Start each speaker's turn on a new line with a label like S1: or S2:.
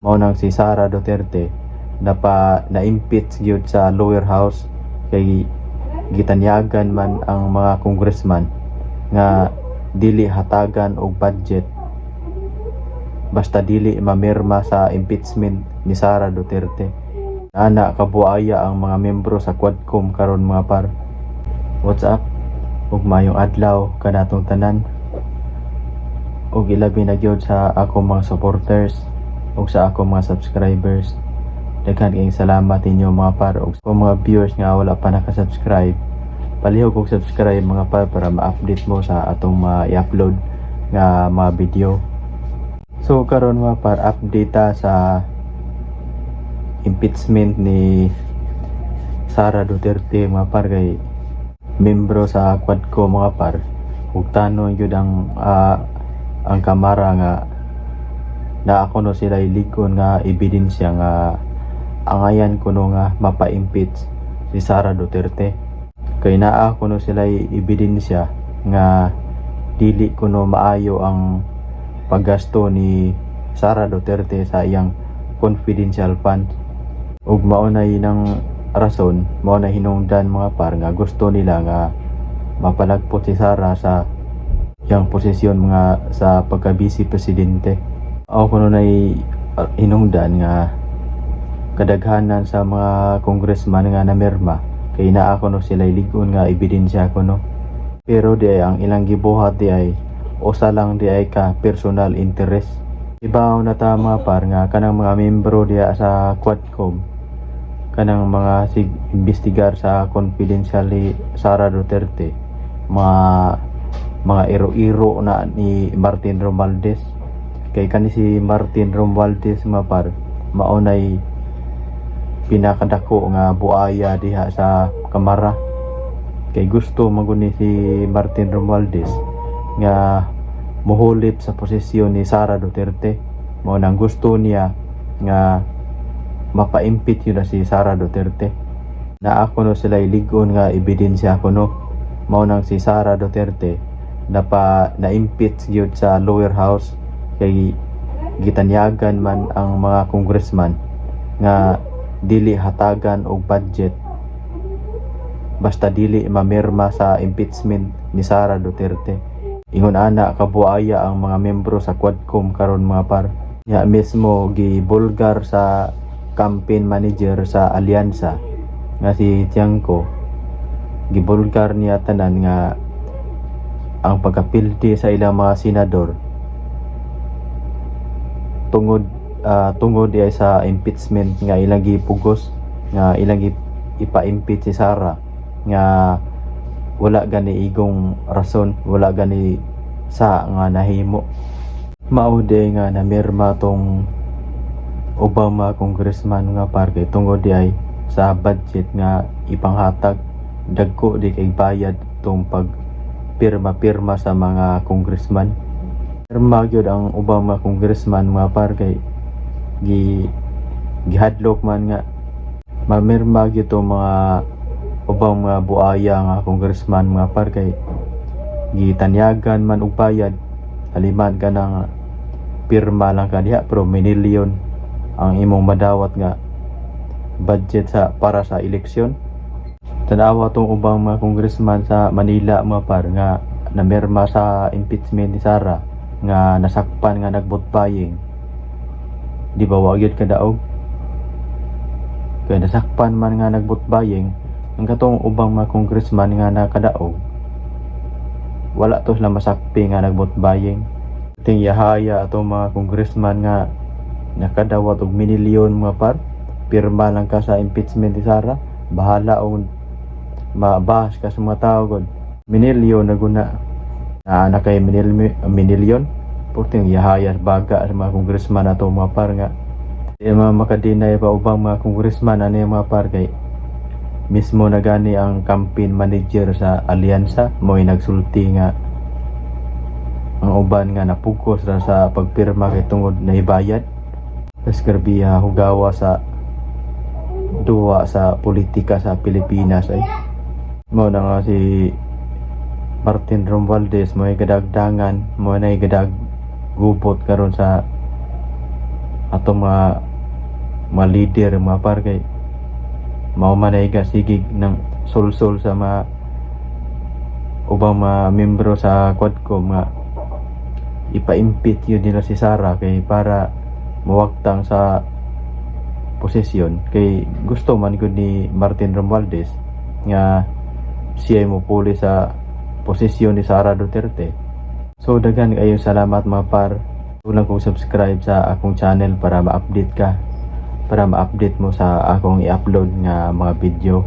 S1: Mao nang si Sara Duterte napa na-impeach gyud sa lower house kay gitanyagan man ang mga congressman nga dili hatagan og budget basta dili mamirma sa impeachment ni Sara Duterte. Ana kabuaya ang mga membro sa Quadcom karon, mga par. What's up? Ug maayong adlaw kanatong tanan. Ug ilabi na gyud sa akong mga supporters ug sa akong mga subscribers. Daghan kayong salamat ninyo, mga par. Ug sa mga viewers nga wala pa naka-subscribe, palihog og subscribe, mga par, para ma-update mo sa atong mga i-upload nga mga video. So karon, mga par, update ta sa impeachment ni Sara Duterte, mga par, kay membro sa Quadcom, mga par, hugtanon gyud ang kamara nga naa kuno sila lig-on nga ebidensya nga angayan kuno nga mapa-impeach si Sara Duterte kay naa kuno sila ebidensya nga dili kuno maayo ang paggasto ni Sara Duterte sa iyang confidential fund. Ug mao na nang rason, mao na hinungdan, mga par, nga gusto nila nga mapalagpot si Sara sa iyang posisyon mga sa pagka-vice presidente. Ako kuno nay hinungdan nga kadaghanan sa mga congressman nga namirma kay naa kuno sila lig-on nga ebidensya kuno. Pero di ay ang ilang gibuhat di ay usa lang di ay ka personal interest. Ibaw na ta, mga par, nga kanang mga membro diha sa Quadcom, kanang mga sig imbestigar sa confidential ni Sara Duterte, mga iro-iro na ni Martin Romualdez. Kay kani si Martin Romualdez, mga par, mao nay pinakadako nga buaya diha sa kamara. Kay gusto man gud ni si Martin Romualdez nga muhulip sa posisyon ni Sara Duterte. Mao nang gusto niya nga mapa-impeach yun na si Sara Duterte. Naa kuno sila lig-on nga ebidensya kuno. Mao nang si Sara Duterte napa na-impeach gyud sa lower house kay gitanyagan man ang mga congressman nga dili hatagan og budget basta dili mamirma sa impeachment ni Sara Duterte. Ingon ana kabuaya ang mga membro sa Quadcom karon, mga par. Ya mismo gibulgar sa campaign manager sa Alyansa nga si Tiangco. Gibulgar niya tanan nga ang pagkapildi sa ilang mga senador tungod diay sa impeachment nga ilang gipugos nga ilang ipa-impeach si Sara nga wala gani igong rason, wala gani sa nga nahimo. Mao di nga namirma tong ubang mga congressman nga par kay tungod di ay sa budget nga ipanghatag. Dagko di kay bayad tong pag pirma-pirma sa mga congressman. Pirma gyud ang ubang mga congressman, mga par, kay gihadlok man nga mamirma gyud tong mga ubang mga buaya nga congressman, mga par, kay gitanyagan man og bayad. Aliman ka ng pirma lang ka diha pero minilyon ang imong madawat nga budget sa para sa eleksyon. Tanawa tong ubang mga congressman sa Manila, mga par, nga namirma sa impeachment ni Sara nga nasakpan nga nag-vote buying. Di ba wa gyud kadaog? Kaya nasakpan man nga nag-vote buying ang katong ubang mga congressman nga nakadaog, wala to sila masakpi nga nag-vote buying. Ting yahaya atong mga congressman nga nakadawat og minilyon, mga par. Pirma lang ka sa impeachment ni Sara, bahala og mabahas ka sa mga tao god. Minilyon na guna na na kay minilyon. Purting yahaya baga sa mga congressman ato, mga par, nga di mga makadeny pa ubang mga congressman ani, mga par, kay mismo na gani ang campaign manager sa alyansa mo'y nagsulti nga ang uban nga napugos ra sa pagpirma kay tungod nahibayad. Tas grabe hugawa sa duwa sa politika sa Pilipinas ay. Mao na nga si Martin Romualdez mo'y gadagdangan, mo na gadag gubot karon sa atong mga leader, mga par, kay mao man ay sige ng sulsol sa mga ubang mga membro sa Quadcom nga ipa-impeach gyud nila si Sara kay para mawagtang sa posisyon, kay gusto man gud ni Martin Romualdez nga siya mo puli sa posisyon ni Sara Duterte. So daghan kayo salamat, mga par. Ulang kong subscribe sa akong channel para ma-update ka, para ma-update mo sa akong i-upload nga mga video.